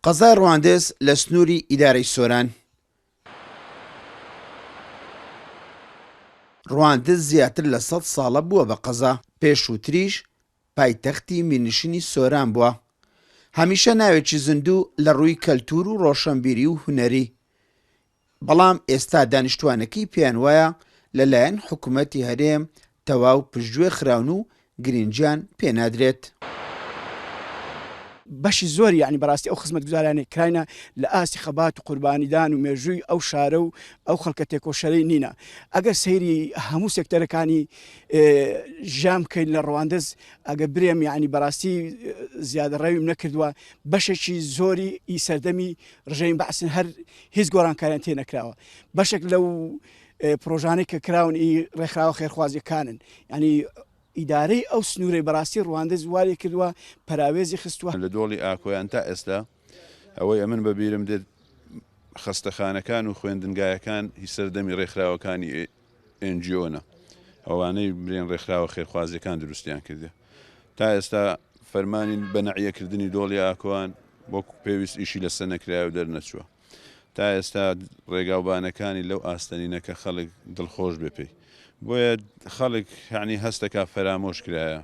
قەزای ڕواندز لە سنووری ئیدارەی سۆران. ڕواندز زیاتر لە سەد ساڵە بووە بە قەزا، پێشووتریش پایتەختی میرنشینی سۆران بووە. هەمیشە ناوێکی زیندوو لە ڕووی کەلتوور و ڕۆشەنبیری و هونەری. بەڵام ئێستا دانیشتوانەکەی پێیان وایە لەلایەن حکومەتی هەرێم تەواو پشتگوێ خراون و گرنگیان پێنادرێت. بەشی زۆری یانی بەڕاستی ئەو خزمەتگوزارانەی کراینە لە ئاستی خەبات و قوربانیدان و مێژووی ئەو شارە و ئەو خەڵکە تێکۆشەرەی نینە. ئەگەر سەیری هەموو سێکتەرەکانی ژیان بکەین لە ڕواندز ئەگەر برێم یانی بەڕاستی زیادەڕەویم نەکردووە بەشێکی زۆری ئی سەردەمی ڕژێمی بەعسن هەر هیچ گۆڕانکاریان تێ نەکراوە بەشێک لەو پرۆژانەی کە کراون ئی ڕێکخراوە خێرخوازیەکانن ینی ئیدارەی ئەو سنوورەی بەڕاستی ڕواندز واری کردووە پەراوێزی خستووە. لە دۆڵی ئاکۆیان تا ئێستا ئەوەی ئەمن بە بیرم دێت خەستەخانەکان و خوێندنگایەکان هی سەردەمی ڕێکخراوەکانی NGO نە ئەوانەی برێن ڕێکخراوە خێرخوازیەکان دروستیان کردە تا ئێستا فەرمانی بە نەعیەکردنی دۆڵی ئاکۆان وەکو پێویست ئیشی لەسەر نەکرایە و دەرنەچووە. تا ئێستا ڕێگاوبانەکانی لەو ئاستە نینە کە خەڵک دڵخۆش بێ پێی. بۆیە خەڵک یەعنی هەست دەکا فەرامۆش کرایە.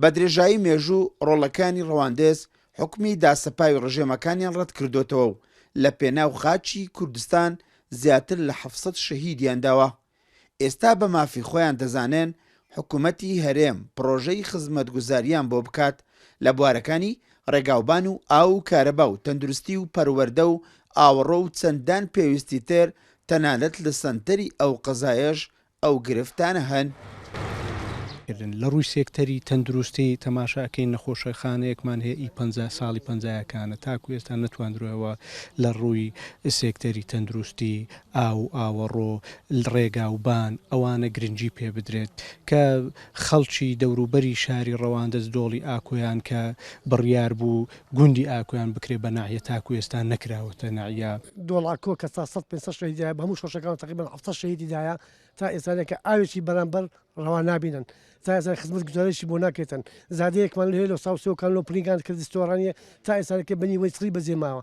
بە درێژایی مێژوو ڕۆڵەکانی ڕەواندز حوکمی داسەپاوی ڕژێمەکانیان ڕەتکردۆتەوە و لە پێناو خاکی کوردستان زیاتر لە 700 شەهیدیان داوە. ئێستا بە مافی خۆیان دەزانن حکومەتی هەرێم پڕۆژەی خزمەتگوزاریان بۆ بکات لە بوارەکانی ڕێگاوبان و ئاو و کارەبا و تەندروستی و پەروەردە و ئاوەڕۆ و چەندان پێویستی تر تەنانەت لە سەنتەری ئەو قەزایەش ئەو گرفتانە هەن. کردن. لە ڕووی سێکتەری تەندروستی تەماشا ئەکەین نەخۆشەخانەیەکمان هەیە ئی پەنجا ساڵی پەنجایەکانە تاکو ئێستا نەتواندرۆەوە لە ڕووی سێکتەری تەندروستی ئاو و ئاوەڕۆ، ڕێگا و بان ئەوانە گرنگی پێ بدرێت کە خەڵکی دەوروبەری شاری ڕەواندز دۆڵی ئاکۆیان کە بڕیار بوو گوندی ئاکۆیان بکرێ بە ناحیە تاکو ئێستا نەکراوەتە ناحیە. دۆڵ ئاکۆ کە تا سەد پێنج سەد شەهیدی دایە بە هەموو شۆڕشەکان تەقریبەن 700 شەهیدی دایە تا ئێستا کە ئاوێکی بەرامبەر ڕەوا نابینن تا ئێستا خزمەت گوزارێکی بۆ ناکرێتن زادەیەکمان لێ لە ساو سێوکان لۆ پلینگان کردی ستۆرانیە تا ئێستا کە بەنی وەی چڕی بەجێ ماوە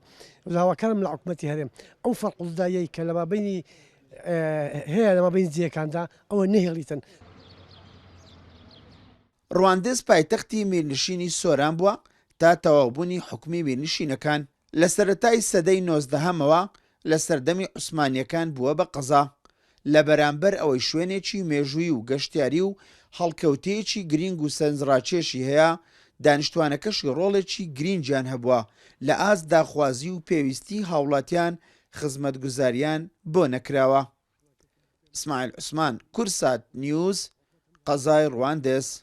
داواکارم لە حکومەتی هەرێم ئەو فەرق و جوداییەی کە لە مابەینی هەیە لە مابەینی جێیەکاندا ئەوە نەهێڵیتن. ڕواندز پایتەختی میرنشینی سۆران بووە تا تەواوبوونی حوکمی میرنشینەکان. لە سەرەتای سەدەی نۆزدەهەمەوە لە سەردەمی عوسمانییەکان بووە بە قەزا. لە بەرامبەر ئەوەی شوێنێکی مێژوویی و گەشتیاری و هەڵکەوتەیەکی گرینگ و سەرنجڕاکێشی هەیە، دانیشتوانەکەشی ڕۆڵێکی گرینگیان هەبووە لە ئاست داخوازی و پێویستی هاوڵاتیان خزمەتگوزاریان بۆ نەکراوە. ئیسماعیل عوسمان، کوردسات نیوز، قەزای ڕواندز.